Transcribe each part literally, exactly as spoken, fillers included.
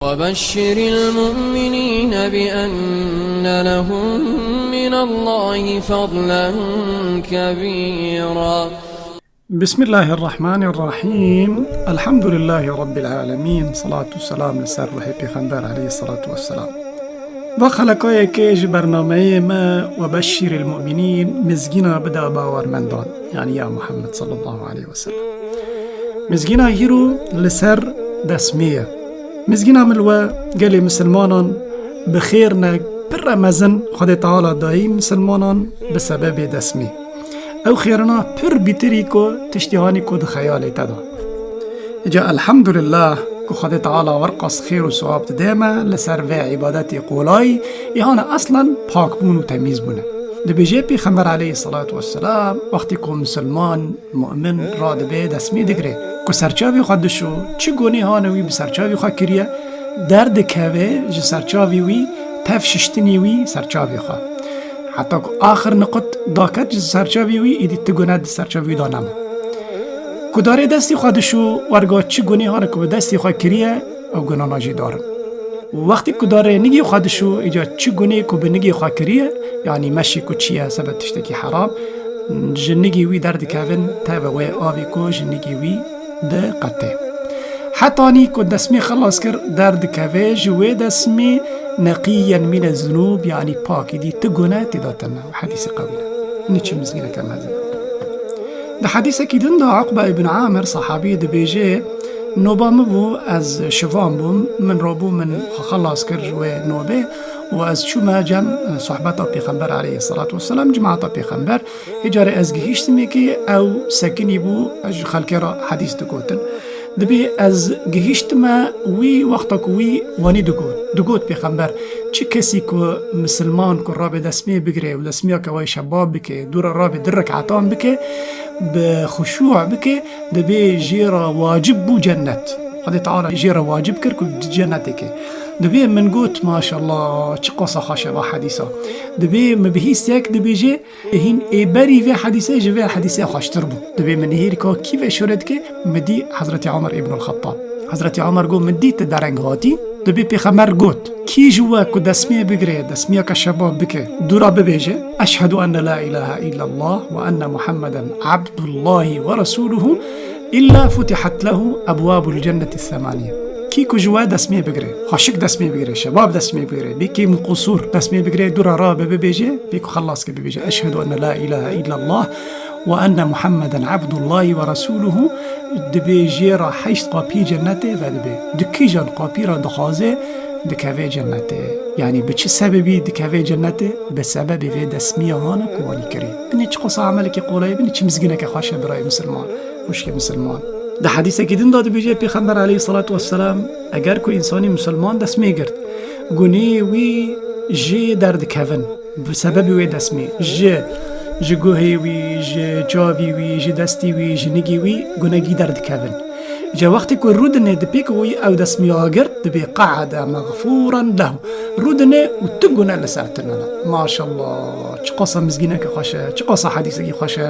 وبشر المؤمنين بأن لهم من الله فضلا كبيرا. بسم الله الرحمن الرحيم. الحمد لله رب العالمين. صلاة والسلام لسر روحي پیغمبر عليه الصلاة والسلام. Va xelekayekê ji bernameyê me Webeşşîril Mu'minîn, mizgîna bida bawermendan, yanî ya Muhammed sallallahu aleyhi ve sellem. Mizgîna hîro li ser desmê ye. Mizgîna min li we gelê misilmanan bi xêr ne pir e mezin Xwedê Teala dayî misilmanan bi sebebê desmê. Ew xêrina pir bîtirî ku tiştî hanî ku di xeyalê te de. Îca elhamdulillah ku Xwedê Teala werqas xêr û siwab dide me li ser vê îbadetê qolayî, îhana eslen pakbûn û temîz bûne. Dibêje Pêxember aleyhisselatu vesselam, wextê ku misilman, mu'min, radibe desmê digre. Ku serçavê xwe dişo, çi gunê hane wî bi serçavê xwe kiriye, derdikeve ji serçavê wî, tev şiştinê wî serçavê xwe. Heta ku axir niqut daket ji serçavê wî, îdî ti gune di serçavê wî de nema. Ku darê destî xwe dişo, werga çi gunê hane ku bi destî xwe kiriye, ew gunana jî darin. Wextê ku darê nigî xwe dişo, îca çi gunê ku bi nigî xwe kiriye, yanî meşê ku çi ye, sebe tiştekî heram, ji nigî wî derdikevin, teve wê avê ku ji nigî wî diqete. Hetanî ku desmê xilas kir, derdikeve ji wê desmê neqîyen mîne zunûb, yanî pakî dî ti gune tê de tune. Hedîsê qewî ne. Nî çi mizgîneke mezin. Di hedîsekî din de Uqbe ibn Amir sahabî dibêje, noba min bû, ez şivan bûm, min rabû min xwe xelas kir ji wê nobê û ez çûme cem sohbeta Pêxember aleyhisselatu vesselam, cemaeta Pêxember. Îcarê ez gihîştimê kê ew sekinî bû, ji xelkê re hedîs digotin. Dibê ez gihîştime wî wexta ku wî wanî digot. Digot Pêxember, çi kesî ku misilman ku rabe desmê bigire û desmiyeke wê şebab bike, dû re rabe du rekatan bike, bi xuşû bike, dibê jê re wacib bû cennet. Xwedê Teala jê re wacib kir ku di cennetê ke. Dibê min got, maşallah, çi qasa xweş e va hedîsa. Dibê min bihîst yek dibêje, Hîn ê berî vê hedîsê ji vê hedîsê xweştir bû. Dibê min nihêrîka kî veşûre dike, min dî Hezretî Omer îbnul Xettab. Hezretî Omer got, min dî tu dereng hatî. Dibê Pêxember got, kî ji we ku desmiyê bigire, desmiyeke şebab bike, dû re bibêje, Eşhedû enne la ilahe illallah ve enne Muhammeden abdullahi ve resûluhu, illa futihat lehu ebwabul cenneti semaniye. Kî ku ji we desmiyê bigire, xweşik desmiyê bigire, şebab desmiyê bigire, bê kêm û qusûr desmiyê bigire, dû re rabe bibêje, bê ku xelas ke bibêje, Eşhedû enne la ilahe illallah ve enne Muhammeden abdullahi ve resûluhu, dibê jê re heşt qapî cennetê vedibe. Di kîjan qapî re dixwaze, dikeve cennetê. Yanî bi çi sebebî dikeve cennetê? Bi sebebê vê desmiya hane ku wanî kirî. Binê çi qasa emelekî qolayî, binê çi mizgîneke xweş e birayê misilman, xwişkê misilman. Di hedîsekî din de dibêje Pêxember aleyhisselatu vesselam, eger ku însanî misilman desmê girt, gunê wî jê derdikevin. Bi sebebî wê desmê, ji, ji guhê wî, ji çavî wî, ji destî wî, ji nigî wî gunegî derdikevin. Ji wextê ku rûdinê dipêk wî ew desmiya girt, dibê qe'ede mexfûren lehu. Rûdinê û tu gune li ser tune ne. Maşallah, çi qasa mizgîneke xweş e, çi qasa hedîsekî xweş e,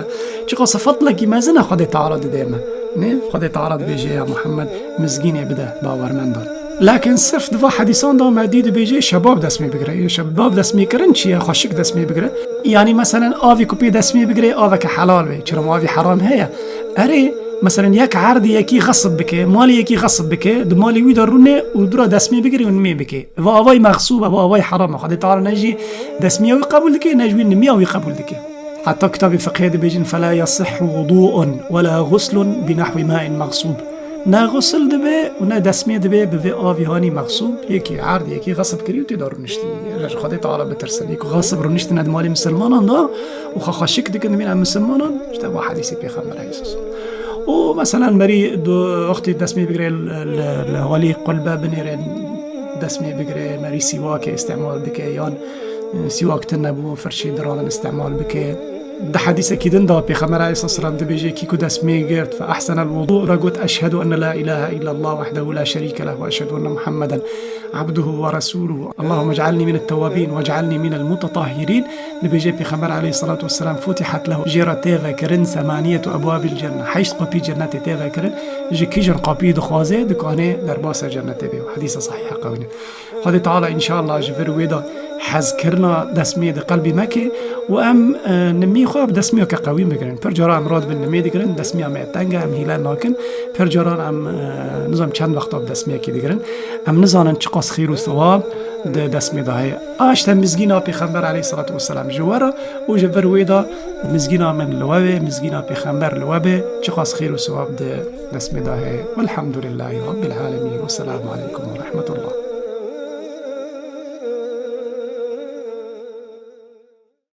çi qasa fedlekî mezin e Xwedê Teala didê me. Ne? Xwedê Teala dibêje, ya Muhammed, mizgînê bide bawermendan. Lakin sirf di va hedîsan de me dî dibêje şebab desmê bigire. Ê şebab desmê kirin çi ye? Xweşik desmê bigire. Yanî meselen avê ku pê desmê bigire, aveke helal be. Çira ma avê heram heye? Erê, meselen yek erdê yekî xesib bike, malê yekî xesib bike, di malê wî de rûne û dû re desmê bigire û nimê bike. Va avayî mexsûb e, va avayî heram e. Xwedê Teala ne jî desmiya wî qebûl dike, ne jî wî nimiya wî qebûl dike. Heta kitabê fiqhê dibêjin, "Fela yasihhu wudû'un wela guslun bi nahwi ma'in mexsûb." Ne gusil dibe û ne desmê dibe bi vê avî hanî mexsûb, yekî erd, yekî xesib kirî û tê de rûniştî. Ji Xwedê Teala bitirsin. Yek xesib rûniştine di malê misilmanan de û xwe xweşik dikin, dimîne misilmanan, işte va hedîsê Pêxember aleyhisselam. Û meselen merî du wextî desmê bigire li, li, li holî qulbe binêre desmê bigire, merî sîwakê îstemal bike yan, e, sîwak tune bû, firçê diranin îstemal bike. Di hedîsekî din de Pêxember aleyhisselam dibêje, kî ku destmê girt, fe ahsenel wudu, re got, "Eşhedû enne la ilahe illallah wahdehu la şerîke leh ve eşhedû enne Muhammeden abduhu ve resûluhu. Allahümme ec'alni minet tewwabîn ve ec'alni minel mutetahhirîn." Dibêje Pêxember aleyhisselatu vesselam, futihat lehu, jê re tê vekirin semaniyetu ebwabil cenne, heşt qapî cennetê tê vekirin, ji kîjan qapî dixwaze, dikane derbasa cennetê bê. Hedîsa sahîha qewîne. Xwedê Teala înşallah ji vir wê de hezkirina destmê di qelbî me ke û em, e, nimî xwe bi destmiyeke qewî bigirin. Pir caran em radibin nimê digirin, destmiya me teng e, em hîle nakin. Pir caran em, e, nizam çend wexta bi destmiyekê digirin. Em nizanin çiqas xêr û sewab di destmê de heye. A işte mizgîna Pêxember aleyhisselatu vesselam ji we re û ji vir wê de mizgîna min li we bê, mizgîna Pêxember li we bê, çiqas xêr û sewab di destmê de heye. Velhamdulillahî Rabbil alemîn. Wesselamu aleykum ve rahmetullah.